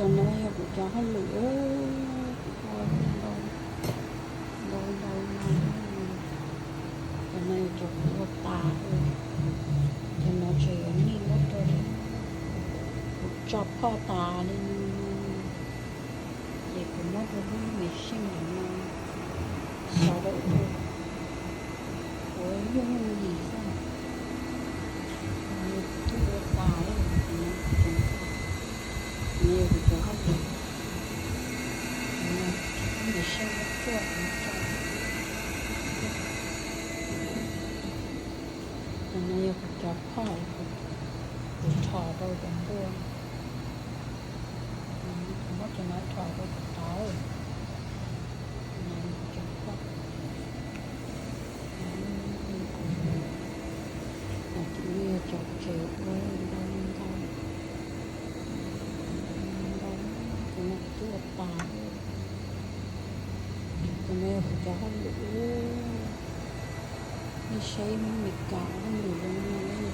Cov no yog kuv cov hauj lwm, kuv ua ntau ntau ntau no. Cov no yog cov kuv ua tas, cov no tseem yuav nij muab rau, kuv tso phoj tas li no, ces kuv muab rau lub machine ntawm no xyov rau ua, kuv yooj yooj yim xwb. Kuv twb ua tas li, kuv yog kuv cov hauj lwm, kuv machine muab cuaj kuv tso. Cov no yog kuv cov phoj, kuv rho rau cov npua, kuv muab cov no rho rau cov tod. Cov no yog cov tsev ua ntau ntau ntau, cov no kuv twb ua tas. Cov no yog kuv cov hauj lwm, nej saib Meskas hauj lwm zoo no.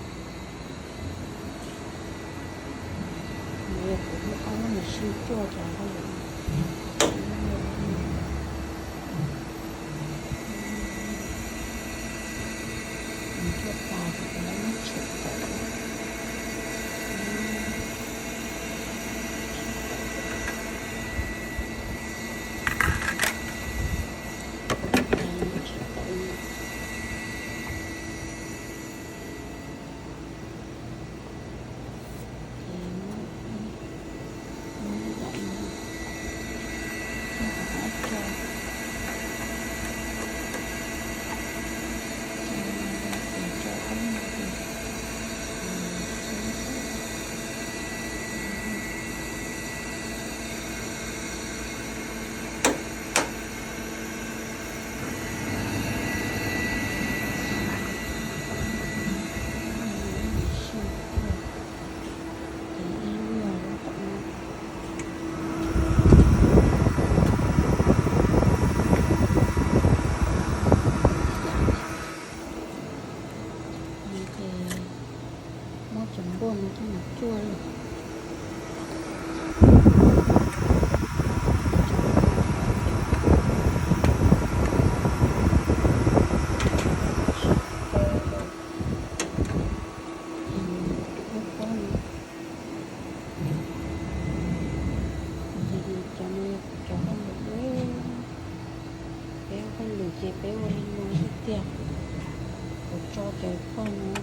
Kuv muab ob lub machine cuaj cov hauj lwm. Cuaj tas ces kuv muab tshem tawm. Muab cov npua no coj mus cuaj li. Cov no yog kuv cov hauj lwm, peb ua hauj lwm ces peb ua li no xwb tiag. Kuv tso cov phoj no